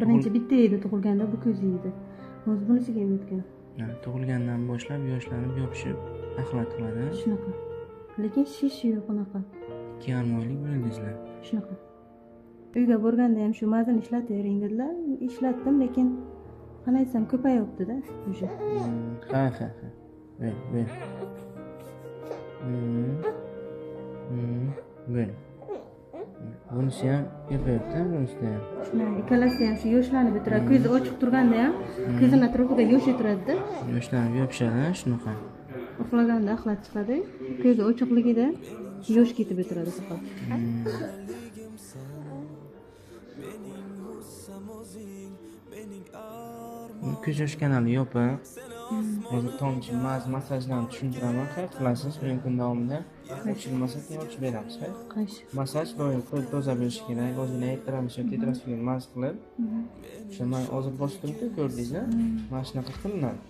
Birinchi bitta edi tug'ilganda, bu ko'zi edi. Hozir bunisiga ham yetgan. Tug'ilgandan boshlab yoshlanib yopishib axlat qiladi. Shunaqa. Lekin shishi yo'q unaqa. 2,5 oylik bo'ldingizlar. Shunaqa. Uyga borganda ham shu mazini ishlatavering dedilar. Ishlatdim, lekin qanday desam ko'payapti-da уже. Ha, ha, ha. Ber, ber. Ber. Bunisi ham ko'payapti, bunisida ham. Shunaqa, ikkalasi ham shu yoshlanib o'tiradi. Ko'zi ochiq turganda ham ko'zini atrofida yosh o'tiradi-da. Yoshlanib yopishadi, shunaqa. Uxlaganda axlat chiqadi. Ko'zi ochiqligida yosh ketib o'tiradi faqat. Ko'z yosh kanali yopiq. Hozir tomchi massajlarni tushuntiraman. Qayerda qilasiz 10 kun davomida? Ochilmasa keyin ochib beramiz. Qaysi? Massaj doim qo'l toza bo'lishi kerak. O'zini ayttiramiz, tetrasifin maz qilib. O'sha men hozir bosib turibdi, ko'rdingizmi? Mana shunaqa qilinadi.